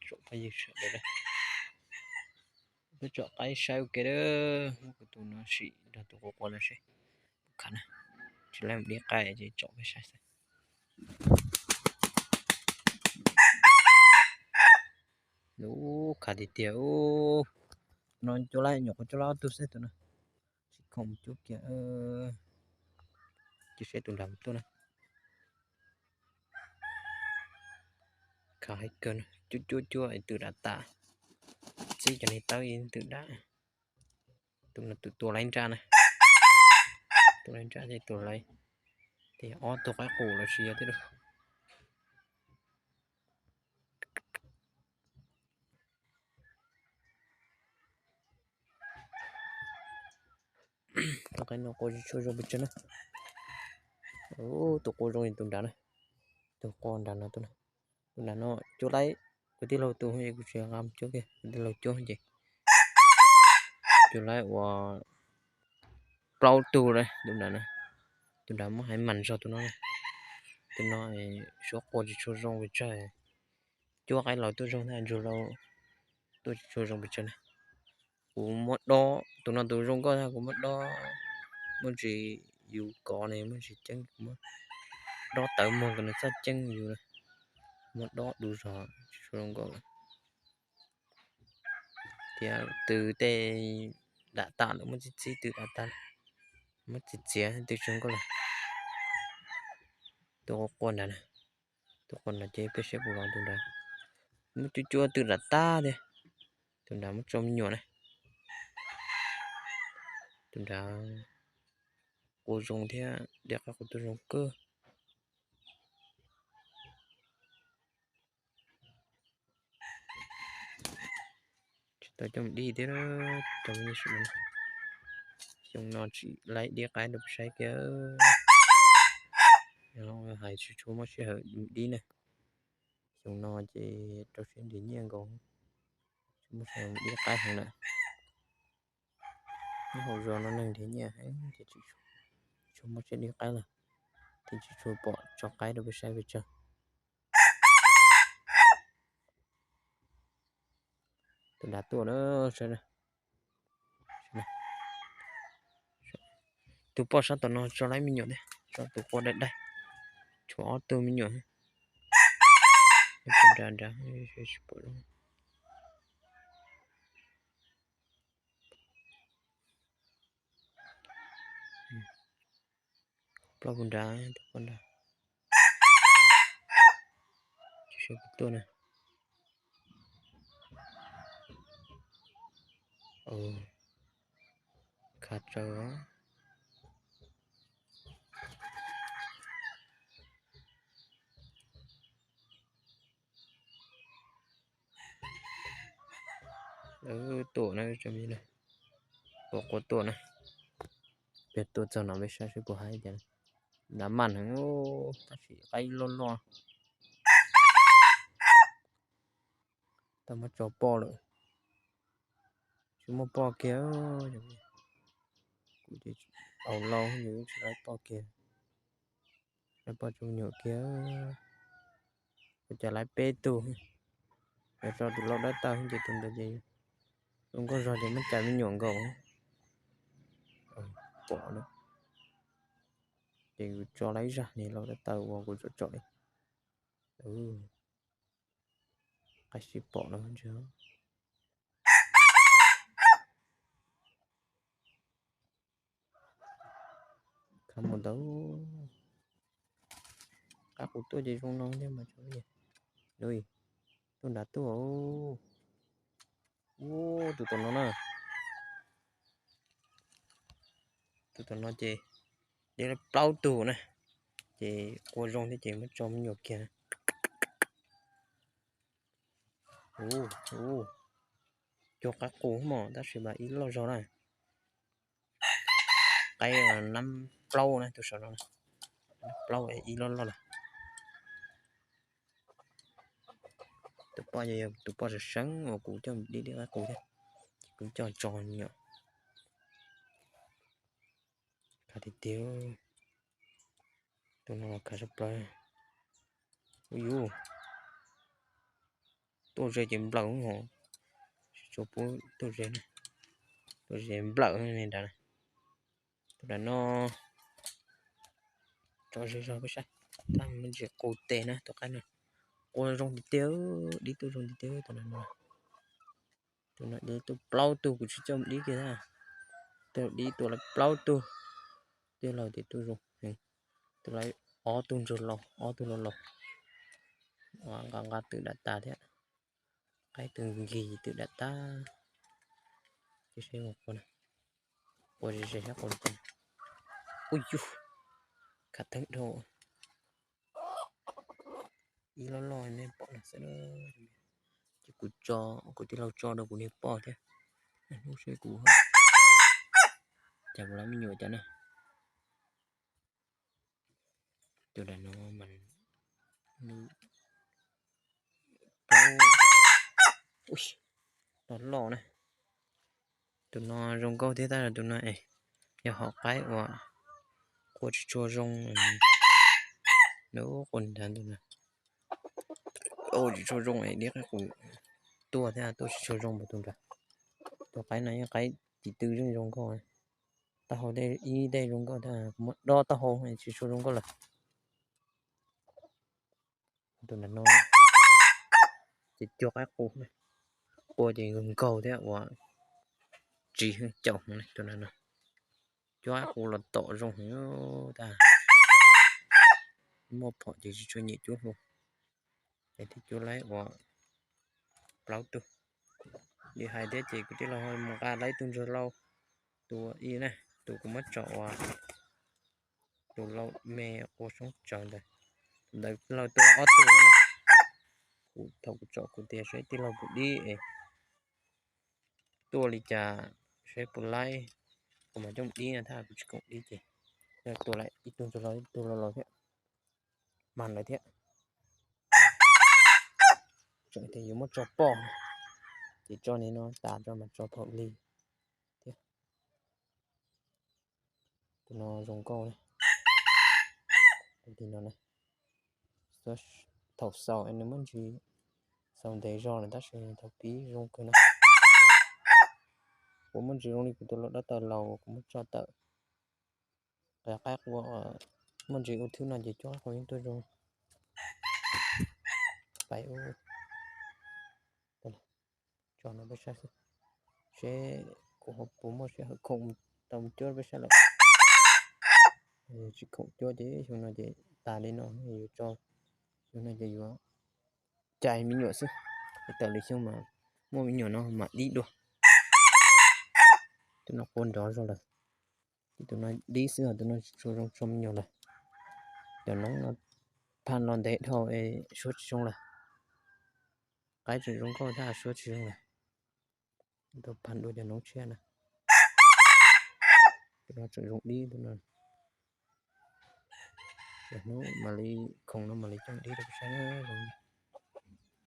Tsom phooj ywg sawv daws, peb tsom qaib saib ua ke a. Muab kuv tus no sim nrog tus quas quas no seb puas khav na. Tsis laib mus dib qaib ces tsom peb saib xwb. Ub, khav tiag tiag. Tus no cuab laib, nyuam qhuav cuab laib ob tug xwb tus no. Tsis khoom mus cuab kiag. Cia seb tus nrad mus tuaj na. Khav heev kawg, cuab cuab cuab twm dam tas, txib cov niag tawb ib twm dam. Tus no tus tua laib nraj na, tua laib nraj thiab tua laib tias ob tug qaib qus los sis yog thiab lauj. Tus qaib no qua tsis tshua zoo pes tsawg na. Tus qua zoo li tus nrad na, tus qua nrad no, tus nrad no cuab laib, kuv tij laug tus es kuv tsis nqa mus cuab kiag, kuv tij laug cuab ces cuab laib ua plaub tug lawm tus nrad na. Tus nrad muab haiv mas zog tus no, tus no suab qua tsis tshua zoo pes tsawg. Cuab qaib los tuaj zoo ntag, ntsug los tuaj tsis tshua zoo pes tsawg na. Kuv muab dob, tus no tus zoo nkauj ntag, kuv muab dob, muaj ntsis yus kov ne muaj ntsis ceeb, kuv muab dob tawv muag kom nws txhob ceeb yus na. Muab dob du zog tsis tshua zoo nkauj lawm. Tias twm tej dam tas lawm muab txib txib twm dam tas, muab txiav txiav twb zoo nkauj lawm. Tus qua qua nrad na, tus qua nrad ces peb saib puas los tus nrad. Muab cuab cuab twm dam tas thiab, tus nrad muab tso me nyuam na. Tus nrad qua zoo thiab, dib qaib qua tuaj zoo kawg. Tsis tau coj mus dib thiab, cov me nyuam, xyoo no tsis laib dib qaib rau peb saib kiag. Yog hais tsis tshua muaj sij hawm dib na. Xyoo no ces rau siab nrhiav nyiaj nkaus, tsis muaj sij hawm dib qaib heev lawm. Nyob hauv zos no neeg nrhiav nyiaj heev ces tsis tshua muaj siab dib qaib lawm, thiaj tsis tshua pom tso qaib rau peb saib pes tsawg. Tus nrad tuaj na, saib na. Tus poj sab tom no tso laib me nyuam thiab, tso tus qua daim daim, tshuav ob tug me nyuam. Nrad nrad, tsis pom. Plaub puv nrad, tus poj nrad. Tsis saib puas tuaj na. Khav tsawv. Tuaj na, qua qua tuaj na. Peb tuaj txog no peb saib seb puas haib tias. Nrad mas heev, tab sis qaib loj loj. Tau muab tso poj lawm, tsis muaj poj kiag. Kuv ces au laus yus tsis laib poj kiag, laib poj tso me nyuam kiag. Kuv cas laib peb tug, yog tso tus lau dawb taw ces tus ntawd ces zoo nkauj zog ces muab cais me nyuam nkaus. Pom na, ces kuv tso laib zaj ni lau dawb taw uas kuv tsom tsom li. Qaib sib pom no ntag. Khav mus ntawd, qaib qus tuaj ces zoo no thiab mas tso. Tuaj nrad tuaj. Ub, tus tom no na, tus tom no ces dib plaub tug na, ces qua zoo thiab ces muab tso me nyuam kiag. Ub, ub, cog qaib qus mog tab sis mas ib loj zog na. Qaib nab plaub na, tus saum no, nab plaub ib loj loj lawm. Tus poj yog tus poj seev seev uas kuv coj dib dib qaib qus thiab, ces kuv coj tso me nyuam. Khav tiag tiag, tus no los khav tshaj plaws. Ub yus, Tuaj ze ces nplawm hos, tsis tshua pub tuaj ze, tuaj ze nplawm li ntawd. Tus daim no tso ze zog peb saib, tab me ntsis qus tes na tus qaib no. Qus zoo tiag tiag, dib tuaj zoo tiag tiag tus daim no. Tus no dib tuaj plaub tug, kuv tsis coj mus dib kiag thiab. Tus dib tua lawv plaub tug, tij laug tias tuaj zoo, tua lawv ob tug ntsuag laus, ob tug laus laus, nqa nqa twm dam tas thiab. Qaib tus nkig twm dam tas. Ces seb mus qua, qua ze ze sab qus. Ub yug, khav theeb dhau. Ib loj loj nej pom no xwb. Ces kuv tso, kuv tij laug tso rau kuv niag poj thiab. Hnub seb kuv cas kuv lab me nyuam cas na. Tus daim no mas loj loj na. Tus no zoo nkauj thiab tab sis tus no es yog hom qaib uas qua tsis tshua zoo. Nws qua nrad tus no, ua tsis tshua zoo es dib qaib qus tuaj thiab tuaj tsis tshua zoo npaum tus nrad. Tus qaib no yeej qaib ci tw zeej zoo nkauj. Taub hau tej ib tej zoo nkauj thiab, kuv muab dob taub hau tsis tshua zoo nkauj lawm. Tus nram no ces cuag qaib qus, qua ces nkaug nkaug thiab ua tsis caum hov tus nram no. Cuag qaib qus los tom zoo heev tag, muaj phom ces tsis tshua nyiam cuab hlua. Es thiaj cuab laib ua plaub tug. Li hais thiab ces kuv tij laug mus nqa laib tug ntsuag laus, tus ib na, tus kuv muab tso ua tus laus me qua soob tsawv ntawd, ntawd laug tua ob tug na. Kuv thaum kuv tsom kuv tias seb tij laug puas dib es tuaj li cas, seb puas laib, kuv mam coj mus dib no, tab kuv tsis khoom dib ces tua lawm ib tug ntsuag laus ib tug laus laus thiab, mag lawv thiab. Tseem tias yuav muab tso poj, ces tso nim no tas tso mas tso thaum lig thiab. Tus no zoo nkauj na. Tus no na, thaum xaus nws muaj ntsis xaus ntev zog lawm tab sis thaum pib zoo kawg na. Kuv muaj ntsis zoo li kuv tus laus dab taws laus kuv muab tso tawm. Qaib qua muaj ntsis ua thwb no ces cuag qaib qua yeej tuaj zoo. Pais ub, tso no peb saib xwb, seb kuv ho puas muaj sij hawm khoom tau mus cuab peb saib lawm. Tsis khoom cuab ces xyoo no ces tas li no, yuav tso, xyoo no ces yuav cais me nyuam xwb. Tawm lwm xyoo mas muaj me nyuam no mam dib dua. Tus no qua nrov zog lawm, ces tus no dib xwb, tus no tsis tshua zoo tso me nyuam lawm. Cov noob no phaj no ntev dhau es suab tsis zoo lawm. Qaib tseem zoo nkauj thiab suab tsis zoo lawm. Tau phaj dua cov noob tshiab na. Tus no tseem zoo dib tus no. Cov hnub mam li khoom no mam li coj dib rau peb saib na.